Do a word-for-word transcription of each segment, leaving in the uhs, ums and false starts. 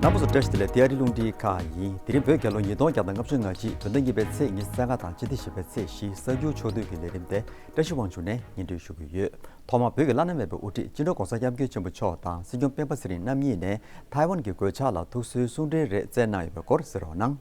རྣམ་པ་ཚོ་བཀྲ་ཤིས་བདེ་ལེགས། ཨ་རི་རླུང་འཕྲིན་ཁག་ཡིན། དེ་རིང་བོད་རྒྱལ་ལོ་ཉིས་སྟོང་བརྒྱ་དང་ལྔ་བཅུ་ང་གཅིག་བོད་ཟླ་གཉིས་པའི་ཚེས་ཉི་ཤུ་རྩ་ལྔ་དང་སྤྱི་ཟླ་བཞི་པའི་ཚེས་བཞི་གསར་འགྱུར་ཕྱོགས་བསྡུས་ཀྱི་ལས་རིམ་དེ་བཀྲ་ཤིས་དབང་ཕྱུག་ནས་སྙན་སྒྲོན་ཞུ་གི་ཡོད། ཐོག་མར་བོད་ཀྱི་བླ་ན་མེད་པའི་དབུ་ཁྲིད་སྤྱི་ནོར་༧གོང་ས་༧སྐྱབས་མགོན་ཆེན་པོ་མཆོག་དང་སྲིད་སྐྱོང་སྤེན་པ་ཚེ་རིང་རྣམ་གཉིས་ནས་ཐའེ་ཝན་གྱི་གོད་ཆག་ལ་ཐུགས་གསོའི་གསུང་འཕྲིན་རེ་བསྩལ་གནང་ཡོད་པའི་སྐོར་གསན་རོགས་གནང་།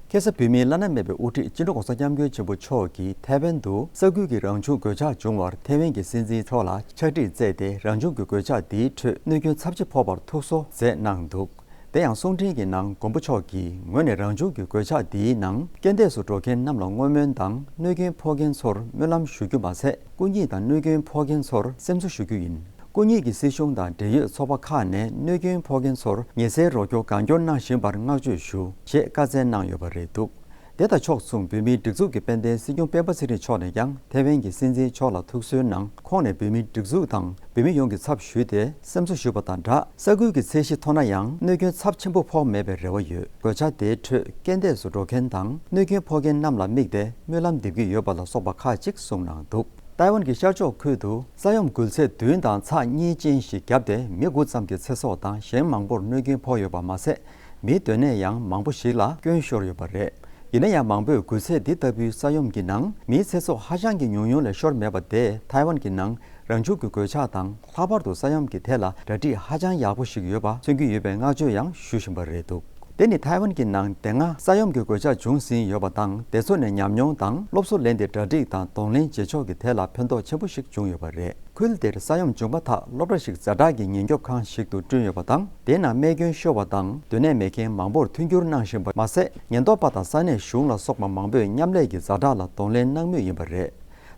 ཁ་སང་བོད་མིའི་བླ་ན་མེད་པའི་དབུ་ཁྲིད་སྤྱི་ནོར་༧གོང་ས་༧སྐྱབས་མགོན་ཆེན་པོ་མཆོག་གིས་ཐའེ་ཝན་དུ་ས་ཁུལ་གྱི་རང་བྱུང་གོད་ཆག་བྱུང་བར་ཐའེ་ཝན་གྱི་སྲིད་འཛིན་མཆོག་ལ་ཕྱག་བྲིས་བསྩལ་ཏེ། རང་བྱུང་གི་གོད་ཆག་འདིའི་ཁྲོད་གནོད་སྐྱོན་ཚབས་ཆེ་ཕོག་པར་ཐུགས་གསོ་མཛད་གནང་འདུག། དེ་ཡང་གསུང་འཕྲིན་གྱི་ནང་མགོན་པོ་མཆོག་གིས་ངོས་ནས་རང་བྱུང་གི་གོད་ཆག་འདིའི་ནང་རྐྱེན་འདས་སུ་འགྲོ་མཁན་རྣམས་ལ་བསྔོ་སྨོན་དང་། གནོད་སྐྱོན་ཕོག་མཁན་ཚོར་སྨོན་ལམ་ཞུ་རྒྱུ་མ་ཟད། སྐུ་ཉིད་དང་གནོད་སྐྱོན་ཕོག་མཁན་ཚོར་སེམས་གསོ་ཞུ་རྒྱུ་ཡིན། སྐུ་ཉིད་ཀྱི་སྲིད་གཞུང་དང་འབྲེལ་ཡོད་ཚོགས་པ་ཁག་ནས་གནོད་སྐྱོན་ཕོག་མཁན་ཚོར་ཉེ་སའི་རོགས་སྐྱོར་གང་མགྱོགས་གནང་བཞིན་པར་བསྔགས་བརྗོད་ཞུ། ཞེས་བཀའ་སྩལ་གནང་ཡོད་པ་རེད་འདུག། དེ་དང་ཕྱོགས་མཚུངས་བོད་མིའི་སྒྲིག་འཛུགས་ཀྱི་དཔལ་ལྡན་སྲིད་སྐྱོང་སྤེན་པ་ཚེ་རིང་མཆོག་ནས་ཀྱང་ཐའེ་ཝན་གྱི་སྲིད་འཛིན་མཆོག་ལ་ཐུགས་གསོའི་ནང་ཁོང་ནས་བོད་མིའི་སྒྲིག་འཛུགས་དང་བོད་མི་ཡོངས་ཀྱི་ཚབ་ཞུས་ཏེ་སེམས་གསོ་ཞུས་པ་དང་སྦྲགས། ས་ཁུལ་གྱི་ཚད་གཞི་མཐོ་ན་ཡང་གནོད་སྐྱོན་ཚབས་ཆེན་པོ་ཕོག་མེད་པའི་རེ་བ་ཡོད། གོད་ཆག་དེའི་ཁྲོད་རྐྱེན་འདས་སུ་འགྲོ་མཁན་དང་གནོད་སྐྱོན་ཕོག་མཁན་རྣམས་ལ་དམིགས་ཏེ་སྨོན་ལམ་འདེབས་ཀྱི་ཡོད་པ་ལ་སོགས་པ་ཁག་ཅིག་གསུངས་གནང་འདུག། ཏའེ་ཝན་གྱི་ཤར་ཕྱོགས་ཁུལ་དུ་ས་ཡོམ་འགུལ་ཚད་བདུན་དང་ཚེག་གཉིས་ཅན་ཞིག་བརྒྱབ་སྟེ། མི་དགུ་ཙམ་གྱི་ཚེ་སྲོག་དང་གཞན་མང་པོར་གནོད་སྐྱོན་ཕོག་ཡོད་པ་མ་ཟད། མིའི་སྡོད་གནས་ཡང་མང་པོ་ཞིག་ལ་སྐྱོན་ཤོར་ཡོད་པ་རེད། ཡིན་ན་ཡང་། མང་པོས་འགུལ་ཚད་འདི་ལྟ་བུའི་ས་ཡོམ་གྱི་ནང་མིའི་ཚེ་སྲོག་ཧ་ཅང་གི་ཉུང་ཉུང་ལས་ཤོར་མེད་པ་དེས་ཐའེ་ཝན་གྱི་ནང་རང་བྱུང་གི་གོད་ཆག་དང་། ལྷག་པར་དུ་ས་ཡོམ་གྱི་ཐད་ལ་གྲ་སྒྲིག་ཧ་ཅང་ཡག་པོ་ཞིག་ཡོད་པ་མཚོན་གྱི་ཡོད་པའི་བསྔགས་བརྗོད་ཡང་ཞུ་བཞིན་པ་རེད་འདུག། དེ་ནི་ཐའེ་ཝན་གྱི་ནང་དེ་སྔ་ས་ཡོམ་གྱི་གོད་ཆག་བྱུང་ཟིན་ཡོད་པ་དང་། དེ་ཚོ་ནས་ཉམས་མྱོང་དང་སློབ་གསོ་ལེན་ཏེ། གྲ་སྒྲིག་དང་གདོང་ལེན་བྱེད་ཕྱོགས་ཀྱི་ཐད་ལ་ཕན་ཐོགས་ཆེན་པོ་ཞིག་བྱུང་ཡོད་པ་རེད། ཁུལ་དེར་ས་ཡོམ་བྱུང་མ་ཐག་སློབ་གྲྭ་ཞིག་ཛ་དྲག་གི་ཉེན་སྐྱོབ་ཁང་ཞིག་ཏུ་བསྐྲུན་ཡོད་པ་དང་། དེའི་ནང་རྨས་སྐྱོན་ཤོར་བ་དང་སྡོད་གནས་མེད་མཁན་མང་པོར་མཐུན་འགྱུར་གནང་བཞིན་པ་མ་ཟད། ཉེན་རྟོག་པ་དང་ས་གནས་གཞུང་ལ་སོགས་པ་མང་པོས་མཉམ་ལས་ཀྱི་ཛ་དྲག་ལ་གདོང་ལེན་གནང་མུས་ཡིན་པ་རེད།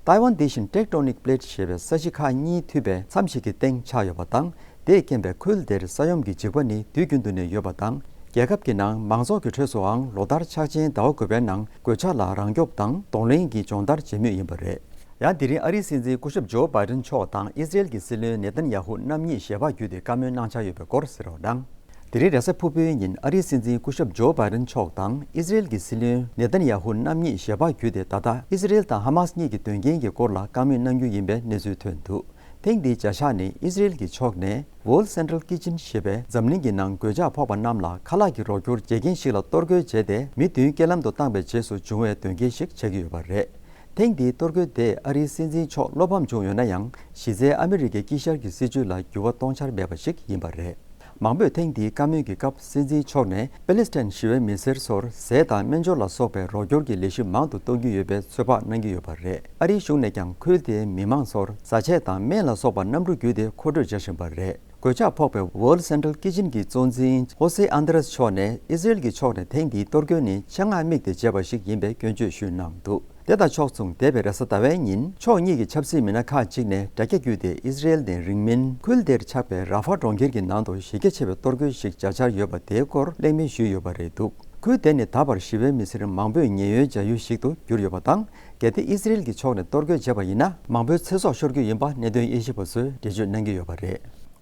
ཏའེ་ཝན་འདི་བཞིན་ཊེག་ཊོ་ནིག་པི་ལེ་ཊི་ཞེས་པའི་ས་གཞི་ཁག་གཉིས་མཐུད་པའི་མཚམས་ཤིག་གི་སྟེང་ཆགས་ཡོད་པ་དང་། དེས་རྐྱེན་པས་ཁུལ་དེར་ས་ཡོམ་གྱི་འཇིགས་པ་ནི་དུས་རྒྱུན་དུ་ནས་ཡོད་པ་དང་། རྒྱལ་ཁབ་ཀྱི་ནང་མང་ཚོགས་ཀྱི་ཁྲོད་སུའང་ལོ་ལྟར་འཆར་ཅན་ཟླ་བ་དགུ་པའི་ནང་གོད་ཆག་ལ་རང་སྐྱོབ་དང་གདོང་ལེན་གྱི་སྦྱོང་བརྡར་བྱེད་མུས་ཡིན་པ་རེད། ཡང་དེ་རིང་ཨ་རིའི་སྲིད་འཛིན་སྐུ་ཞབས་ཇོ་བྷའི་ཌེན་མཆོག་དང་ཨི་ཟི་རེལ་གྱི་སྲིད་བློན་ནེ་ཐན་ཡ་ཧུ་རྣམ་གཉིས་ཞལ་པར་བརྒྱུད་དེ་བཀའ་མོལ་གནང་འཆར་ཡོད་པའི་སྐོར་གསན་རོགས་གནང་། དེ་རིང་རེས་གཟའ་ཕུར་བུའི་ཉིན་ཨ་རིའི་སྲིད་འཛིན་སྐུ་ཞབས་ཇོ་བྷའི་ཌེན་མཆོག་དང་ཨི་ཟི་རེལ་གྱི་སྲིད་བློན་ནེ་ཐན་ཡ་ཧུ་རྣམ་གཉིས་ཞལ་པར་བརྒྱུད་དེ། ད་ལྟ་ཨི་ཟི་རེལ་དང་ཧ་མཱ་སི་གཉིས་ཀྱི་དོན་རྐྱེན་གྱི་སྐོར་ལ་བཀའ་མོལ་གནང་རྒྱུ་ཡིན་པའི་གནས་ཚུལ་ཐོན་འདུག། ཐེངས་འདིའི་བྱ་གཞག་ནི་ཨི་ཟི་རེལ་གྱི་ཕྱོགས་ནས་World Central Kitchen ཞེས་པའི་འཛམ་གླིང་གི་ནང་གོད་ཆག་ཕོག་པ་རྣམས་ལ་ཁ་ལག་གི་རོགས་སྐྱོར་བྱེད་མཁན་ཞིག་ལ་གཏོར་རྒོལ་བྱས་ཏེ། མི་བདུན་རྐྱེན་ལམ་དུ་བཏང་པའི་རྗེས་སུ་བྱུང་བའི་དོན་རྐྱེན་ཞིག་ཆགས་ཀྱི་ཡོད་པ་རེད། ཐེངས་འདིའི་གཏོར་རྒོལ་དེས་ཨ་རིའི་སྲིད་འཛིན་མཆོག་བློ་ཕམ་བྱུང་ཡོད་ན་ཡང་། གཞི་རྩའི་ཨ་མི་རི་ཀའི་དཀྱིལ་ཤར་གྱི་སྲིད་བྱུས་ལ་འགྱུར་བ་གཏོང་འཆར་མེད་པ་ཞིག་ཡིན་པ་རེད། མང་པོས་ཐེངས་འདིའི་བཀའ་མོལ་གྱི་སྐབས་སྲིད་འཛིན་མཆོག་ནས་པེ་ལེ་སི་ཐན་ཞི་བའི་མི་སེར་ཚོར་ཟས་དང་སྨན་སྦྱོར་ལ་སོགས་པའི་རོགས་སྐྱོར་གྱི་ལས་གཞི་མང་དུ་གཏོང་གི་ཡོད་པའི་ཚོད་དཔག་གནང་གི་ཡོད་པ་རེད། ཨ་རིའི་གཞུང་ནས་ཀྱང་ཁུལ་དེའི་མི་མང་ཚོར་བཟའ་ཆས་དང་སྨན་ལ་སོགས་པ་གནམ་གྲུ་བརྒྱུད་དེ་མཁོ་སྤྲོད་བྱ་བཞིན་པ་རེད། གོད་ཆག་ཕོག་པའི་World Central Kitchen གྱི་གཙོ་འཛིན་ཧོ་སེ་ཨན་དྲེས་མཆོག་ནས་ཨི་ཟི་རེལ་གྱི་ཕྱོགས་ནས་ཐེངས་འདིའི་གཏོར་རྒོལ་ནི་ཆེད་མངགས་དམིགས་ཏེ་བྱས་པ་ཞིག་ཡིན་པའི་སྐྱོན་བརྗོད་ཞུས་གནང་འདུག། དེ་དང་ཕྱོགས་མཚུངས། འདས་པའི་རེས་གཟའ་ཟླ་བའི་ཉིན་ཕྱོགས་གཉིས་ཀྱི་ཆབ་སྲིད་མི་སྣ་ཁག་ཅིག་ནས་དྲ་རྒྱ་བརྒྱུད་དེ་ཨི་ཟི་རེལ་ནས་རིང་མིན་ཁུལ་དེར་ཆགས་པའི་ར་ཧྥ་གྲོང་ཁྱེར་གྱི་ནང་དུ་གཞི་རྒྱ་ཆེ་བའི་གཏོར་རྒོལ་ཞིག་བྱ་འཆར་ཡོད་པ་དེའི་སྐོར་གླེང་མོལ་ཞུས་ཡོད་པ་རེད་འདུག། ཁུལ་དེ་ནི་ད་བར་ཞི་བའི་མི་སེར་མང་པོས་ཉེན་གཡོལ་བྱ་ཡུལ་ཞིག་ཏུ་གྱུར་ཡོད་པ་དང་། གལ་ཏེ་ཨི་ཟི་རེལ་གྱི་ཕྱོགས་ནས་གཏོར་རྒོལ་བྱས་པ་ཡིན་ན། མང་པོའི་ཚེ་སྲོག་ཤོར་རྒྱུ་ཡིན་པ་གནད་དོན་དབྱེ་ཞིབ་པ་ཚོས་འགྲེལ་བརྗོད་གནང་གི་ཡོད་པ་རེད།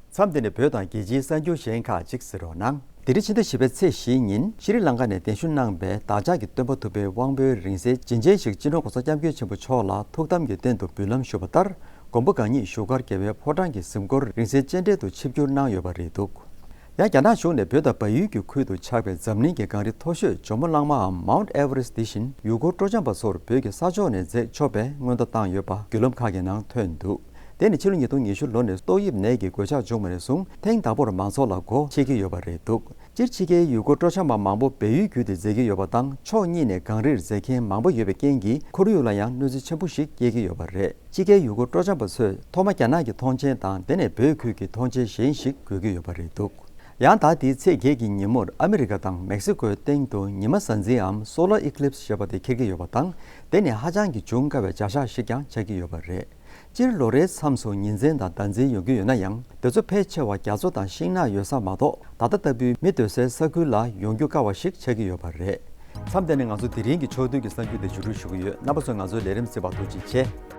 མཚམས་འདི་ནས་བོད་དང་རྒྱལ་སྤྱིའི་གསར་འགྱུར་གཞན་ཁག་ཅིག་གསན་རོགས་གནང་། དེ་རིང་ཕྱི་ཟླ་བཞི་པའི་ཚེས་བཞིའི་ཉིན་ཤྲི་ལང་ཀ་ནས་གདན་ཞུ་གནང་པའི་བདག་ཅག་གི་སྟོན་པ་ཐུབ་པའི་དབང་པོའི་རིང་བསྲེལ་བྱིན་ཅན་ཞིག་སྤྱི་ནོར་༧གོང་ས་༧སྐྱབས་མགོན་ཆེན་པོ་མཆོག་ལ་ཐུགས་དམ་གྱི་རྟེན་དུ་འབུལ་ལམ་ཞུས་པ་ལྟར། མགོན་པོ་གང་ཉིད་བཞུགས་སྒར་རྒྱལ་བའི་ཕོ་བྲང་གི་གཟིམ་སྒོར་རིང་བསྲེལ་སྤྱན་འདྲེན་དུ་ཆིབས་བསྒྱུར་གནང་ཡོད་པ་རེད་འདུག། ཡང་རྒྱ་ནག་གཞུང་ནས་བོད་དང་བལ་ཡུལ་གྱི་ཁུལ་དུ་ཆགས་པའི་འཛམ་གླིང་གི་གངས་རི་མཐོ་ཤོས་ཇོ་མོ་གླང་མའམ་Mount Everest འདི་བཞིན་ཡུལ་སྐོར་སྤྲོ་འཆམ་པ་ཚོར་བོད་ཀྱི་ས་ཕྱོགས་ནས་མཛད་ཆོག་པའི་སྔོན་བརྡ་བཏང་ཡོད་པ་བརྒྱུད་ལམ་ཁག་གི་ནང་ཐོན་འདུག། དེ་ནི་ཕྱི་ལོ་ཉིས་སྟོང་ཉི་ཤུ་ལོ་ནས་ཏོག་དབྱིབས་ནད་ཀྱི་གོད་ཆག་བྱུང་བ་ནས་བཟུང་ཐེངས་དང་པོར་མང་ཚོགས་ལ་སྒོ་ཕྱེ་གི་ཡོད་པ་རེད་འདུག། སྤྱིར་ཕྱི་རྒྱལ་ཡུལ་སྐོར་སྤྲོ་འཆམ་པ་མང་པོ་བལ་ཡུལ་བརྒྱུད་དེ་འཛེག་གི་ཡོད་པ་དང་། ཕྱོགས་གཉིས་ནས་གངས་རིར་འཛེག་མཁན་མང་པོ་ཡོད་པའི་རྐྱེན་གྱིས་ཁོར་ཡུག་ལ་ཡང་གནོད་འཚེ་ཆེན་པོ་ཞིག་སྐྱེལ་གྱི་ཡོད་པ་རེད། ཕྱི་རྒྱལ་ཡུལ་སྐོར་སྤྲོ་འཆམ་པ་ཚོས་ཐོག་མ་རྒྱ་ནག་གི་མཐོང་མཆན་དང་། དེ་ནས་བོད་ཁུལ་གྱི་མཐོང་མཆན་གཞན་ཞིག་དགོས་ཀྱི་ཡོད་པ་རེད་འདུག། ཡང་ད་ལྟའི་ཚེས་བརྒྱད་ཀྱི་ཉིན་མོར་ཨ་མི་རི་ཀ་དང་མེག་སི་ཀོའི་སྟེང་དུ་ཉི་མ་གཟའ་འཛིན་འམ་Solar Eclipse ཞེས་པ་དེ་འཁེལ་གྱི་ཡོད་པ་དང་། དེ་ནི་ཧ་ཅང་གི་འབྱུང་དཀའ་བའི་བྱ་གཞག་ཞིག་ཀྱང་ཆགས་ཀྱི་ཡོད་པ་རེད། སྤྱིར་ལོ་རེའི་མཚམས་སུ་ཉིན་མཚན་དང་ཟླ་མཚན་ཡོང་གི་ཡོད་ན་ཡང་། དེ་ཚོ་ཕལ་ཆེ་བ་རྒྱ་མཚོ་དང་ཤིང་ནགས་ཡོད་ས་མ་གཏོགས། ད་ལྟ་ལྟ་བུའི་མི་སྡོད་སའི་ས་ཁུལ་ལ་ཡོང་རྒྱུ་དཀའ་བ་ཞིག་ཆགས་ཀྱི་ཡོད་པ་རེད། མཚམས་འདི་ནས་ང་ཚོ་དེ་རིང་གི་ཕྱོགས་བསྡུས་ཀྱི་གསར་འགྱུར་དེ་མཇུག་སྒྲིལ་ཞུ་གི་ཡོད། རྣམ་པ་ཚོས་ང་ཚོའི་ལས་རིམ་གཟིགས་པར་ཐུགས་རྗེ་ཆེ།